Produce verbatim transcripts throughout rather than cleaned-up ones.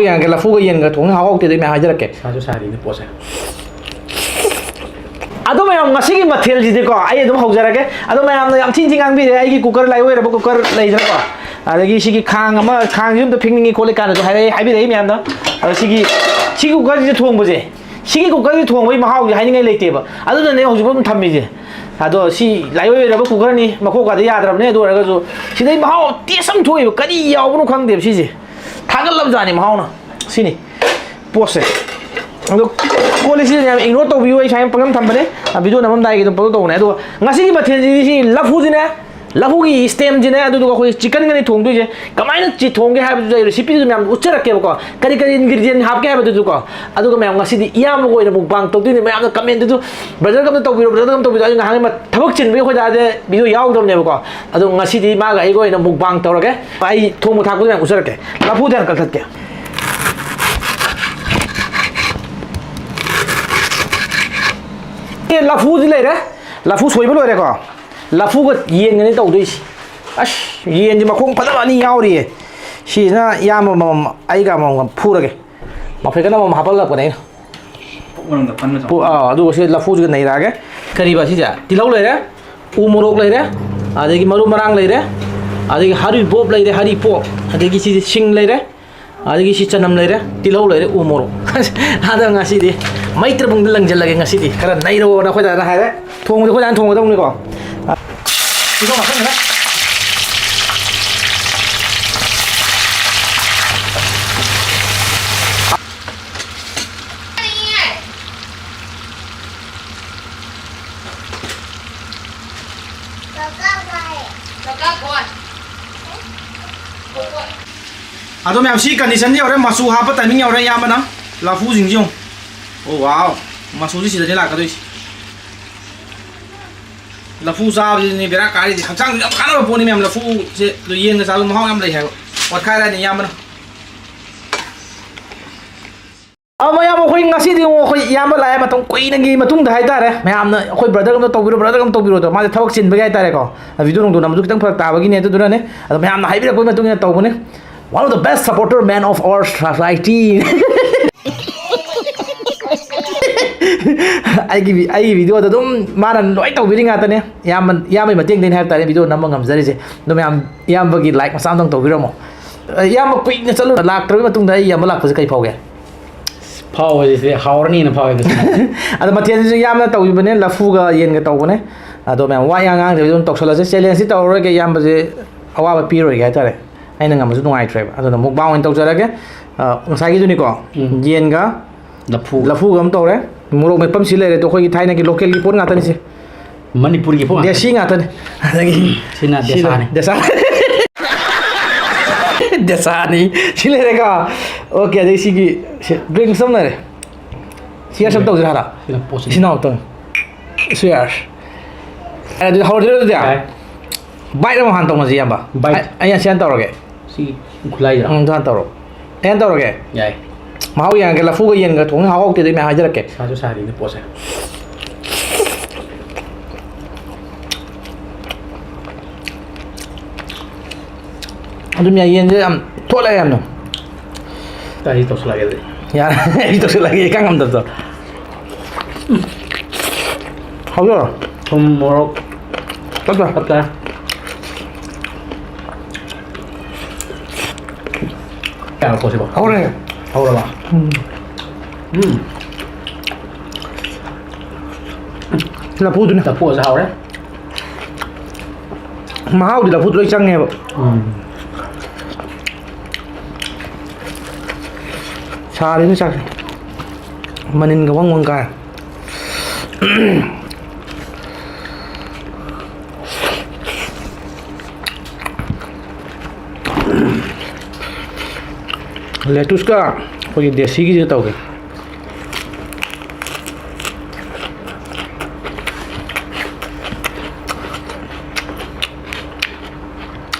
ꯌꯦꯡꯉꯒꯦ, ꯂꯐꯨꯒ ꯌꯦꯟꯒ ꯊꯣꯡꯉ ꯍꯥꯎ ꯍꯥꯎꯇꯦꯗꯣ ꯑꯩ ꯃꯌꯥꯝ ꯍꯥꯏꯖꯔꯛꯀꯦ꯫ ꯁꯥꯁꯨ ꯁꯥꯔꯤꯅꯦ ꯄꯣꯠꯁꯦ꯫ ꯑꯗꯣ ꯃꯌꯥꯝ, ꯉꯁꯤꯒꯤ ꯃꯊꯦꯜꯁꯤꯗꯤꯀꯣ, ꯑꯩ ꯑꯗꯨꯝ ꯍꯧꯖꯔꯒꯦ꯫ ꯑꯗꯣ ꯃꯌꯥꯝꯅ ꯌꯥꯝ ꯊꯤꯅ ꯊꯤ ꯉꯥꯡꯕꯤꯔꯦ, ꯑꯩꯒꯤ ꯀꯨꯀꯔ, ꯂꯥꯏꯋꯣꯏꯔꯕ ꯀꯨꯀꯔ ꯂꯩꯗꯅꯀꯣ, ꯑꯗꯒꯤ ꯁꯤꯒꯤ ꯈꯥꯡ ꯑꯃ, ꯈꯥꯡꯁꯤ ꯑꯝꯇ ꯐꯦꯡꯅꯤꯡꯉꯤ ꯈꯣꯠꯂꯤ ꯀꯥꯟꯗꯁꯨ ꯍꯥꯏꯔꯛꯑꯦ, ꯍꯥꯏꯕꯤꯔꯛꯏ ꯃꯌꯥꯝꯅ꯫ ꯑꯗꯣ ꯁꯤꯒꯤ, ꯁꯤꯒꯤ ꯀꯨꯀꯔꯁꯤꯗ ꯊꯣꯡꯕꯁꯦ, ꯁꯤꯒꯤ ꯀꯨꯀꯔꯁꯤꯗ ꯊꯣꯡꯕꯒꯤ ꯃꯍꯥꯎꯁꯦ ꯍꯥꯏꯅꯤꯡꯉꯥꯏ ꯂꯩꯇꯦꯕ꯫ ꯑꯗꯨꯅꯅꯦ ꯍꯧꯖꯤꯛꯐꯥꯎ ꯑꯗꯨꯝ ꯊꯝꯃꯤꯁꯦ꯫ ꯑꯗꯣ ꯁꯤ ꯂꯥꯏꯋꯣꯏꯔꯕ ꯀꯨꯀꯔꯅꯤ, ꯃꯈꯣꯛꯀꯥꯗꯤ ꯌꯥꯗ꯭ꯔꯕꯅꯦ꯫ ꯑꯗꯨ ꯑꯣꯏꯔꯒꯁꯨ ꯁꯤꯗꯩ ꯃꯍꯥꯎ ꯇꯦꯁ ꯑꯃ ꯊꯣꯛꯑꯦꯕ, ꯀꯔꯤ ꯌꯥꯎꯕꯅꯣ ꯈꯪꯗꯦꯕ ꯁꯤꯁꯦ꯫ ꯊꯥꯒꯠꯂꯕꯖꯥꯠꯅꯤ ꯃꯍꯥꯎꯅ꯫ ꯁꯤꯅꯤ ꯄꯣꯠꯁꯦ꯫ ꯑꯗꯣ ꯀꯣꯜꯂꯤꯁꯤꯗ ꯌꯥꯝ ꯏꯒꯅꯣꯔ ꯇꯧꯕꯤꯌꯨ, ꯑꯩ ꯁꯨꯃꯥꯏꯅ ꯄꯪꯊꯝ ꯊꯝꯕꯅꯦ꯫ ꯑ, ꯚꯤꯗꯤꯑꯣ ꯅꯝꯃꯝꯗꯥꯏꯒꯤ ꯑꯗꯨꯝ ꯄꯪꯇꯧ ꯇꯧꯕꯅꯦ꯫ ꯑꯗꯨꯒ ꯉꯁꯤꯒꯤ ꯃꯊꯦꯜꯁꯤꯗꯤ ꯁꯤ ꯂꯐꯨꯁꯤꯅꯦ, ꯂꯐꯨꯒꯤ ꯁ꯭ꯇꯦꯝꯁꯤꯅꯦ, ꯑꯗꯨꯗꯨꯒ ꯑꯩꯈꯣꯏ ꯆꯤꯛꯀꯟꯒꯅꯤ ꯊꯣꯡꯗꯣꯏꯁꯦ꯫ ꯀꯃꯥꯏꯅ ꯆꯤ ꯊꯣꯡꯒꯦ ꯍꯥꯏꯕꯗꯨꯁꯨ ꯑꯩ ꯔꯦꯁꯤꯄꯤꯗꯨꯁꯨ ꯃꯌꯥꯝꯗ ꯎꯠꯆꯔꯛꯀꯦꯕꯀꯣ, ꯀꯔꯤ ꯀꯔꯤ ꯏꯟꯒ꯭ꯔꯤꯗꯤꯌꯦꯟ ꯍꯥꯞꯀꯦ ꯍꯥꯏꯕꯗꯨꯁꯨꯀꯣ꯫ ꯑꯗꯨꯒ ꯃꯌꯥꯝ, ꯉꯁꯤꯗꯤ ꯏꯌꯥꯝꯕꯒ ꯑꯣꯏꯅ ꯃꯨꯛꯕꯥꯡ ꯇꯧꯗꯣꯏꯅꯦ꯫ ꯃꯌꯥꯝꯅ ꯀꯃꯦꯟꯇꯁꯨ, "ꯕ꯭ꯔꯗꯔꯒ ꯑꯝꯇ ꯇꯧꯕꯤꯔꯣ, ꯕ꯭ꯔꯗꯔꯒ ꯑꯝꯇ ꯇꯧꯕꯤꯔꯣ", ꯑꯩ ꯉꯥꯏꯍꯥꯛ ꯊꯕꯛ ꯆꯤꯟꯕꯒꯤ ꯑꯩꯈꯣꯏ ꯗꯥꯁꯦ ꯚꯤꯗꯤꯑꯣ ꯌꯥꯎꯗꯕꯅꯦꯕꯀꯣ꯫ ꯑꯗꯣ ꯉꯁꯤꯗꯤ ꯃꯥꯒ ꯑꯩꯒ ꯑꯣꯏꯅ ꯃꯨꯛꯕꯥꯡ ꯇꯧꯔꯒꯦ꯫ ꯑꯩ ꯊꯣꯡꯕ ꯊꯥꯛꯄꯗꯣ ꯃꯌꯥꯝ ꯎꯠꯆꯔꯛꯀꯦ꯫ ꯂꯐꯨꯗꯤ ꯍꯥꯟꯅ ꯀꯛꯊꯠꯀꯦ꯫ ꯑꯦ, ꯂꯐꯨꯗꯤ ꯂꯩꯔꯦ꯫ ꯂꯐꯨ ꯁꯣꯏꯕ ꯂꯣꯏꯔꯦꯀꯣ꯫ ꯂꯐꯨꯒ ꯌꯦꯟꯒꯅꯤ ꯇꯧꯗꯣꯏꯁꯤ꯫ ꯑꯁ, ꯌꯦꯟꯗꯤ ꯃꯈꯣꯡ ꯐꯖꯕ ꯑꯅꯤ ꯌꯥꯎꯔꯤꯌꯦ꯫ ꯁꯤꯁꯤꯅ ꯏꯌꯥꯝꯕ ꯑꯃꯃꯝ, ꯑꯩꯒ ꯑꯃꯃꯝ ꯐꯨꯔꯒꯦ꯫ ꯃꯐꯩꯒꯟ ꯑꯃꯃꯝ ꯍꯥꯞꯄꯜꯂꯛꯄꯅꯦ ꯑꯩꯅ꯫ ꯄꯨꯛ ꯃꯅꯨꯡꯗ ꯄꯟꯕ ꯄꯨ-, ꯆꯥꯎ-, ꯑꯥ, ꯑꯗꯨꯒ ꯁꯤ ꯂꯐꯨꯁꯤꯒ ꯅꯩꯔꯛꯑꯒꯦ꯫ ꯀꯔꯤꯕ ꯁꯤꯁꯦ? ꯇꯤꯜꯍꯧ ꯂꯩꯔꯦ, ꯎ ꯃꯣꯔꯣꯛ ꯂꯩꯔꯦ, ꯑꯗꯒꯤ ꯃꯔꯨ ꯃꯔꯥꯡ ꯂꯩꯔꯦ, ꯑꯗꯒꯤ ꯍꯔꯤꯕꯣꯞ ꯂꯩꯔꯦ, ꯍꯔꯤꯄꯣꯞ, ꯑꯗꯒꯤ ꯁꯤꯁꯦ ꯁꯤꯡ ꯂꯩꯔꯦ, ꯑꯗꯒꯤ ꯁꯤ ꯆꯅꯝ ꯂꯩꯔꯦ, ꯇꯤꯜꯍꯧ ꯂꯩꯔꯦ, ꯎ ꯃꯣꯔꯣꯛ꯫ ꯑꯗꯣ ꯉꯁꯤꯗꯤ ꯃꯩꯇ꯭ꯔꯕꯨꯡꯗ ꯂꯪꯁꯤꯜꯂꯒꯦ꯫ ꯉꯁꯤꯗꯤ ꯈꯔ ꯅꯩꯔꯛꯑꯣꯅ ꯑꯩꯈꯣꯏ ꯗꯥꯗ ꯍꯥꯏꯔꯦ꯫ ꯊꯣꯡꯕꯗꯤ ꯑꯩꯈꯣꯏ ꯗꯥꯅ ꯊꯣꯡꯒꯗꯧꯅꯤꯀꯣ꯫ ꯇꯤꯜꯍꯧ ꯍꯥꯞꯆꯤꯟꯈ꯭ꯔꯦ꯫ ꯑꯗꯣ ꯃꯌꯥꯝ, ꯁꯤ ꯀꯟꯗꯤꯁꯟꯁꯤ ꯌꯧꯔꯦ, ꯃꯆꯨ ꯍꯥꯞꯄ ꯇꯥꯏꯃꯤꯡ ꯌꯧꯔꯦ, ꯏꯌꯥꯝꯕꯅ꯫ ꯂꯐꯨꯁꯤꯡꯁꯤ ꯌꯦꯡꯉꯨ꯫ ꯑꯣ, ꯋꯥꯎ꯫ ꯃꯆꯨꯁꯤ ꯁꯤꯗꯅꯦ ꯂꯥꯛꯀꯗꯣꯏꯁꯤ꯫ ꯂꯐꯨ ꯆꯥꯕꯁꯤꯅꯤ ꯕꯦꯔꯥ ꯀꯥꯔꯤꯁꯤ, ꯍꯛꯆꯥꯡꯁꯨ ꯌꯥꯝ ꯀꯥꯟꯅꯕ ꯄꯣꯠꯅꯤ ꯃꯌꯥꯝ꯫ ꯂꯐꯨꯁꯦ ꯑꯗꯨ ꯌꯦꯟꯒ ꯆꯥꯕ ꯃꯍꯥꯎ ꯌꯥꯝ ꯂꯩ ꯍꯥꯏꯕ꯫ ꯑꯣꯠꯈꯥꯏꯔꯅꯤ ꯏꯌꯥꯝꯕꯅ꯫ ꯑ, ꯃꯌꯥꯝ, ꯑꯩꯈꯣꯏ ꯉꯁꯤꯗꯤ ꯑꯃꯨꯛ ꯑꯩꯈꯣꯏ ꯏꯌꯥꯝꯕ ꯂꯥꯛꯑꯦ, ꯃꯇꯝ ꯀꯨꯏꯅꯒꯤ ꯃꯇꯨꯡꯗ ꯍꯥꯏꯇꯥꯔꯦ꯫ ꯃꯌꯥꯝꯅ ꯑꯩꯈꯣꯏ ꯕ꯭ꯔꯗꯔ ꯑꯝꯇ ꯇꯧꯕꯤꯔꯣ, ꯕ꯭ꯔꯗꯔ ꯑꯝꯇ ꯇꯧꯕꯤꯔꯣꯗꯣ, ꯃꯥꯁꯦ ꯊꯕꯛ ꯆꯤꯟꯕꯒꯤ ꯍꯥꯏꯇꯥꯔꯦꯀꯣ, ꯚꯤꯗꯤꯑꯣ ꯅꯨꯡꯗꯣ ꯅꯝꯕꯁꯨ ꯈꯤꯇꯪ ꯐꯔꯛ ꯇꯥꯕꯒꯤꯅꯦ꯫ ꯑꯗꯨꯗꯨꯅꯅꯦ, ꯑꯗꯣ ꯃꯌꯥꯝꯅ ꯍꯥꯏꯕꯤꯔꯛꯄꯒꯤ ꯃꯇꯨꯡ ꯏꯟꯅ ꯇꯧꯕꯅꯦ꯫ One of the best supporter man of our society. ꯑꯩꯒꯤ ꯑꯩꯒꯤ ꯚꯤꯗꯤꯑꯣꯗ ꯑꯗꯨꯝ ꯃꯥꯅ ꯂꯣꯏ ꯇꯧꯕꯤꯔꯤ ꯉꯥꯛꯇꯅꯦ꯫ ꯏꯌꯥꯝꯕ ꯏꯌꯥꯝꯕꯒꯤ ꯃꯇꯦꯡꯗꯩꯅ ꯍꯥꯏꯕ ꯇꯥꯔꯦ ꯚꯤꯗꯤꯑꯣ ꯅꯝꯕ ꯉꯝꯖꯔꯤꯁꯦ꯫ ꯑꯗꯨ ꯃꯌꯥꯝ ꯏꯌꯥꯝꯕꯒꯤ ꯂꯥꯏꯛ ꯃꯆꯥ ꯑꯝꯇꯪ ꯇꯧꯕꯤꯔꯝꯃꯣ꯫ ꯏꯌꯥꯝꯕ ꯀꯨꯏꯅ ꯆꯠꯂꯨ ꯂꯥꯛꯇ꯭ꯔꯕ ꯃꯇꯨꯡꯗ ꯑꯩ ꯏꯌꯥꯝꯕ ꯂꯥꯛꯄꯁꯦ ꯀꯩ ꯐꯥꯎꯒꯦ? ꯐꯥꯎꯕꯁꯦ ꯍꯥꯎꯔꯅꯤꯅ ꯐꯥꯎꯋꯦ꯫ ꯑꯗꯣ ꯃꯊꯦꯜꯁꯤꯁꯨ ꯌꯥꯝꯅ ꯇꯧꯈꯤꯕꯅꯦ, ꯂꯐꯨꯒ ꯌꯦꯟꯒ ꯇꯧꯕꯅꯦ꯫ ꯑꯗꯣ ꯃꯌꯥꯝ ꯋꯥ ꯌꯥꯝ ꯉꯥꯡꯗꯕꯤꯗ ꯑꯗꯨꯝ ꯇꯧꯁꯜꯂꯁꯦ꯫ ꯆꯦꯂꯦꯟꯖꯁꯤ ꯇꯧꯔꯔꯣꯏꯒꯦ, ꯏꯌꯥꯝꯕꯁꯦ ꯑꯋꯥꯕ ꯄꯤꯔꯣꯏꯒꯦ ꯍꯥꯏꯇꯥꯔꯦ꯫ ꯑꯩꯅ ꯉꯝꯕꯁꯨ ꯅꯨꯡꯉꯥꯏꯇ꯭ꯔꯦꯕ, ꯑꯗꯨꯅ ꯃꯨꯛꯕꯥꯡ ꯑꯣꯏꯅ ꯇꯧꯖꯔꯒꯦ꯫ ꯑ, ꯉꯁꯥꯏꯒꯤꯗꯨꯅꯤꯀꯣ, ꯎꯝ꯫ ꯌꯦꯟꯒ ꯂꯐꯨ꯫ ꯂꯐꯨꯒ ꯑꯃ ꯇꯧꯔꯦ꯫ ꯃꯣꯔꯣꯛ ꯃꯦꯠꯄ ꯑꯃ ꯁꯤ ꯂꯩꯔꯦ, ꯑꯗꯣ ꯑꯩꯈꯣꯏꯒꯤ ꯊꯥꯏꯅꯒꯤ ꯂꯣꯀꯦꯜꯒꯤ ꯄꯣꯠ ꯉꯥꯛꯇꯅꯤꯁꯦ꯫ ꯃꯅꯤꯄꯨꯔꯒꯤ ꯄꯣꯠ ꯉꯥꯛꯇꯅꯤ꯫ ꯗꯦꯁꯤ ꯉꯥꯛꯇꯅꯤ꯫ ꯑꯗꯒꯤ ꯁꯤꯅ ꯁꯤ ꯗꯦꯁꯥꯅꯤ꯫ ꯂꯩ-, ꯗꯦꯁꯥ-, ꯗꯦꯁꯥꯅꯤ꯫ ꯁꯤ ꯂꯩꯔꯦꯀꯣ꯫ ꯑꯣꯀꯦ, ꯑꯗꯩ ꯁꯤꯒꯤ ꯁꯤ ꯗ꯭ꯔꯤꯡꯁ ꯑꯃ ꯂꯩꯔꯦ꯫ ꯁꯤ ꯌꯥꯔ ꯁꯨꯝ ꯇꯧꯁꯤꯔꯥ ꯍꯥꯟꯅ? ꯁꯤꯅ ꯄꯣꯠꯁꯤ꯫ ꯏꯆꯤꯟ ꯏꯅꯥꯎ ꯇꯧ-, ꯁꯤ ꯌꯥꯔ꯫ ꯑꯗꯨꯗꯤ ꯍꯧꯔꯁꯤꯔ ꯑꯗꯨꯗꯤ? ꯌꯥꯏ꯫ ꯕꯥꯏꯠ ꯑꯃ ꯍꯥꯟꯅ ꯇꯧꯅꯁꯤ, ꯏꯌꯥꯝꯕ꯫ ꯕꯥꯏꯠ꯫ ꯑꯩ, ꯑꯩ ꯁꯤ ꯍꯥꯟꯅ ꯇꯧꯔꯒꯦ꯫ ꯁꯤ ꯈꯨꯠꯂꯥꯏꯁꯤꯔꯥ? ꯎꯝ, ꯑꯗꯨ ꯍꯥꯟꯅ ꯇꯧꯔꯣ꯫ ꯑꯩ ꯍꯥꯟꯅ ꯇꯧꯔꯒꯦ꯫ ꯌꯥꯏ꯫ ꯃꯍꯥꯎ ꯌꯦꯡꯉꯒꯦ, ꯂꯐꯨꯒ ꯌꯦꯟꯒ ꯊꯣꯡꯉ ꯍꯥꯎ ꯍꯥꯎꯇꯦꯗꯣ ꯑꯩ ꯃꯌꯥꯝ ꯍꯥꯏꯖꯔꯛꯀꯦ꯫ ꯁꯥꯁꯨ ꯁꯥꯔꯤꯅꯦ ꯄꯣꯠꯁꯦ꯫ ꯑꯗꯨꯝ ꯌꯥꯏ, ꯌꯦꯟꯁꯦ ꯌꯥꯝ ꯊꯣꯠꯂꯦ ꯌꯥꯝꯅ꯫ ꯇꯥꯏ ꯇꯧꯁꯜꯂꯛꯑꯒꯦ ꯑꯗꯨꯗꯤ꯫ ꯌꯥꯔꯦ, ꯑꯩ ꯇꯧꯁꯜꯂꯛꯑꯒꯦ, ꯏꯀꯪ ꯉꯝꯗꯕꯗꯣ꯫ ꯍꯧꯖꯔꯣ꯫ ꯊꯨꯝ, ꯃꯣꯔꯣꯛ, ꯆꯠꯇ꯭ꯔꯥ? ꯐꯠꯇ꯫ ꯀꯌꯥꯔꯛ ꯄꯣꯠꯁꯤꯕꯣ? ꯍꯧꯔꯦ꯫ ꯍꯧꯔꯕ? ꯎꯝ꯫ ꯎꯝ꯫ ꯂꯐꯨꯗꯨꯅ꯫ ꯂꯐꯨꯁꯦ ꯍꯥꯎꯔꯦ꯫ ꯃꯍꯥꯎꯗꯤ ꯂꯐꯨꯗ ꯂꯣꯏ ꯆꯪꯉꯦꯕ꯫ ꯎꯝ꯫ ꯁꯥꯔꯤꯅ ꯆꯥꯛꯁꯦ꯫ ꯃꯅꯤꯟꯒ ꯋꯪ ꯋꯪ ꯀꯥꯏ꯫ ꯂꯦꯇꯨꯁꯀ ꯑꯩꯈꯣꯏꯒꯤ ꯗꯦꯁꯤꯒꯤꯁꯤꯒ ꯇꯧꯒꯦ꯫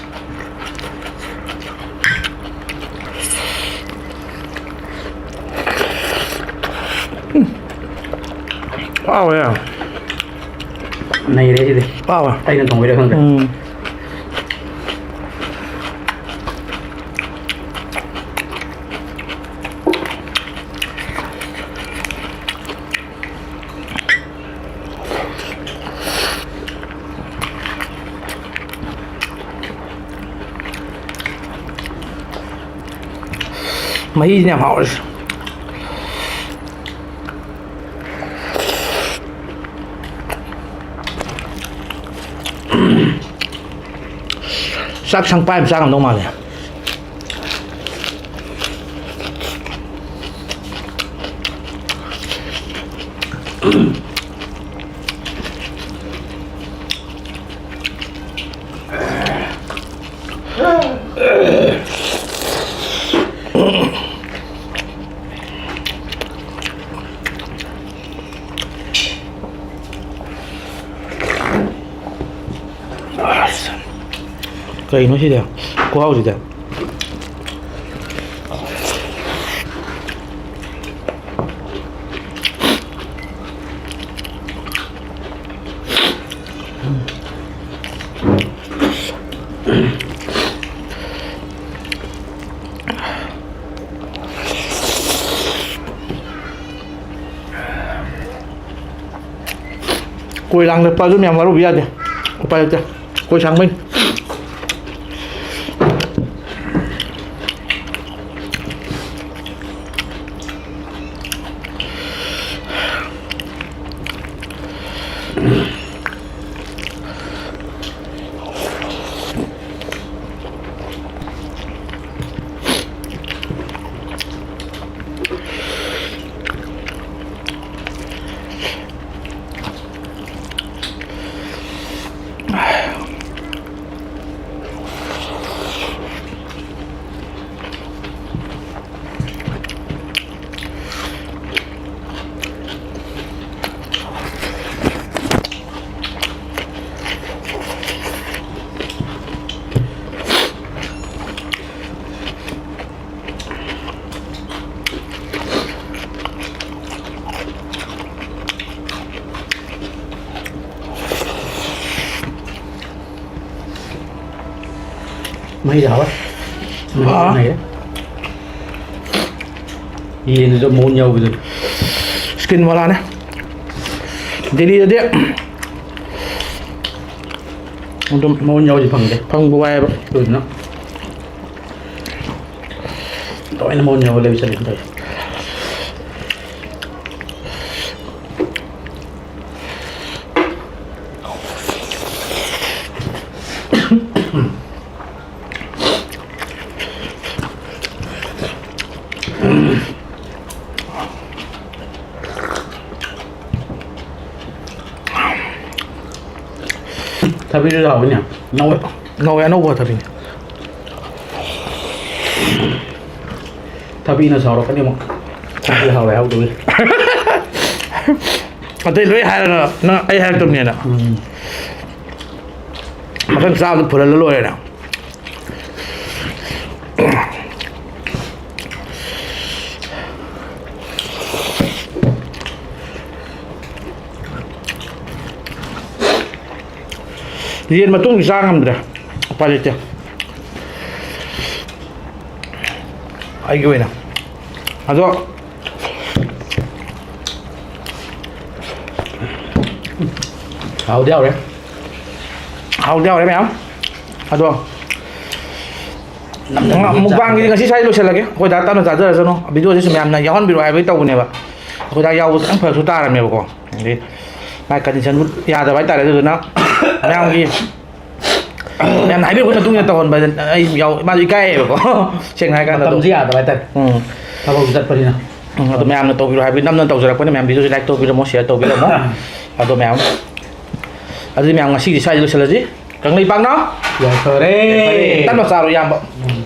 ꯍꯥꯎꯋꯦ꯫ ꯅꯩꯔꯦ ꯁꯤꯗꯤ꯫ ꯍꯥꯎꯋꯦ꯫ ꯑꯩꯅ ꯊꯣꯡꯕꯩꯔ ꯈꯪꯗ꯭ꯔꯦ꯫ ꯎꯝ꯫ ꯃꯍꯤꯁꯤꯅ ꯌꯥꯝ ꯍꯥꯎꯔꯤꯁꯦ꯫ ꯆꯥꯛ ꯁꯪꯄꯥꯏ ꯑꯃ ꯆꯥ ꯉꯝꯗꯧ ꯃꯥꯜꯂꯦ꯫ ꯑꯁ, ꯀꯩꯅꯣ ꯁꯤꯗꯤ? ꯈꯨꯍꯥꯎꯁꯤꯗꯤ꯫ ꯀꯣꯏ ꯂꯥꯡ ꯂꯦꯞꯄ ꯑꯗꯨ ꯃꯌꯥꯝ ꯋꯥꯔꯨꯕ ꯌꯥꯗꯦ꯫ ꯎꯄꯥꯏ ꯂꯩꯇꯦ꯫ ꯀꯣꯏ ꯁꯥꯡꯕꯩꯅꯤ꯫ ꯃꯍꯤꯗ ꯍꯥꯎꯋꯦ꯫ ꯃꯍꯤ ꯑꯥ꯫ ꯌꯥꯝ ꯂꯩꯔꯦ꯫ ꯌꯦꯟꯗꯨꯁꯨ ꯃꯎꯟ ꯌꯥꯎꯕꯗꯨ꯫ ꯁ꯭ꯀꯤꯟ ꯋꯥꯂꯥꯅꯦ꯫ ꯗꯦꯜꯂꯤꯗꯗꯤ ꯑꯗꯨꯝ ꯃꯎꯟ ꯌꯥꯎꯗꯤ ꯐꯪꯗꯦ꯫ ꯐꯪꯕ ꯋꯥꯏꯌꯦꯕ꯫ ꯑꯗꯨꯗꯨꯅ ꯂꯣꯏꯅ ꯃꯑꯣꯡ ꯌꯧꯔ ꯂꯩꯕ ꯆꯠꯂꯦ ꯇꯧꯔꯤꯁꯦ꯫ ꯊꯕꯤꯗꯨꯁꯨ ꯍꯥꯎꯋꯤꯅꯦ꯫ ꯅꯧꯋꯦ꯫ ꯅꯧꯋꯦ, ꯑꯅꯧꯕ ꯊꯕꯤꯅꯦ꯫ ꯊꯕꯤꯅ ꯁꯥꯎꯔꯛꯀꯅꯤ ꯑꯃꯨꯛ꯫ ꯊꯕꯤ ꯍꯥꯎꯋꯦ ꯍꯥꯎꯗꯕꯤ꯫ ꯑꯇꯩ ꯂꯣꯏ ꯍꯥꯏꯔꯒ ꯅꯪ ꯑꯩ ꯍꯥꯏꯔꯛꯇꯕꯅꯦꯅ꯫ ꯎꯝ꯫ ꯃꯊꯪ ꯆꯥꯕꯗ ꯐꯨꯜꯍꯜꯂ ꯂꯣꯏꯔꯦꯅ꯫ ꯌꯦꯟ ꯃꯇꯨꯡꯗꯤ ꯆꯥ ꯉꯝꯗ꯭ꯔꯦ, ꯎꯄꯥꯏ ꯂꯩꯇꯦ꯫ ꯑꯩꯒꯤ ꯑꯣꯏꯅ꯫ ꯑꯗꯣ ꯍꯥꯎꯗꯤ ꯍꯥꯎꯔꯦ꯫ ꯍꯥꯎꯗꯤ ꯍꯥꯎꯔꯦ ꯃꯌꯥꯝ꯫ ꯑꯗꯣ ꯅꯝꯅ ꯃꯨꯛꯕꯥꯡꯒꯤꯗꯤ ꯆꯥꯕ꯫ ꯉꯁꯤ ꯁ꯭ꯋꯥꯏꯗ ꯂꯣꯏꯁꯤꯜꯂꯒꯦ꯫ ꯑꯩꯈꯣꯏ ꯗꯥ ꯇꯞꯅ ꯆꯥꯖꯔꯁꯅꯨ꯫ ꯚꯤꯗꯤꯑꯣꯁꯤꯁꯨ ꯃꯌꯥꯝꯅ ꯌꯥꯎꯍꯟꯕꯤꯔꯣ ꯍꯥꯏꯕꯒꯤ ꯇꯧꯕꯅꯦꯕ꯫ ꯑꯩꯈꯣꯏ ꯗꯥ ꯌꯥꯎꯕ ꯈꯤꯇꯪ ꯐꯔꯛꯁꯨ ꯇꯥꯔꯝꯃꯦꯕꯀꯣ꯫ ꯑꯗꯩ ꯃꯥꯏ ꯀꯟꯗꯤꯁꯟꯕꯨ ꯌꯥꯗꯕ ꯍꯥꯏꯇꯥꯔꯦ꯫ ꯑꯗꯨꯗꯨꯅ ꯃꯌꯥꯝꯒꯤ, ꯃꯌꯥꯝꯅ ꯍꯥꯏꯕꯤꯔꯛꯄꯒꯤ ꯃꯇꯨꯡ ꯏꯟꯅ ꯇꯧꯍꯟꯕꯗ ꯑꯩ ꯌꯥꯎ-, ꯃꯥꯁꯨ ꯏꯀꯥꯏꯌꯦꯕꯀꯣ꯫ ꯁꯦꯡꯅ ꯍꯥꯏ ꯀꯥꯟꯗ ꯑꯗꯨꯝ꯫ ꯃꯇꯝꯁꯦ ꯌꯥꯗꯕ ꯍꯥꯏꯇꯥꯔꯦ꯫ ꯎꯝ꯫ ꯊꯕꯛꯁꯨ ꯆꯠꯄꯅꯤꯅ꯫ ꯎꯝ, ꯑꯗꯣ ꯃꯌꯥꯝꯅ ꯇꯧꯕꯤꯔꯣ ꯍꯥꯏꯕꯒꯤ ꯅꯝꯗꯅ ꯇꯧꯖꯔꯛꯄꯅꯦ꯫ ꯃꯌꯥꯝ ꯚꯤꯗꯤꯑꯣꯁꯦ like ꯇꯧꯕꯤꯔꯝꯃꯣ, share ꯇꯧꯕꯤꯔꯝꯃꯣ꯫ ꯑꯗꯣ ꯃꯌꯥꯝ, ꯑꯗꯨꯗꯤ ꯃꯌꯥꯝ ꯉꯁꯤꯒꯤꯗꯤ ꯁ꯭ꯋꯥꯏꯗ ꯂꯣꯏꯁꯤꯜꯂꯁꯤ꯫ ꯀꯪꯂꯩ ꯄꯥꯛꯅ ꯌꯥꯏꯐꯔꯦ꯫ ꯌꯥꯏꯐꯔꯦ꯫ ꯇꯞꯅ ꯆꯥꯔꯣ, ꯏꯌꯥꯝꯕ꯫ ꯎꯝ꯫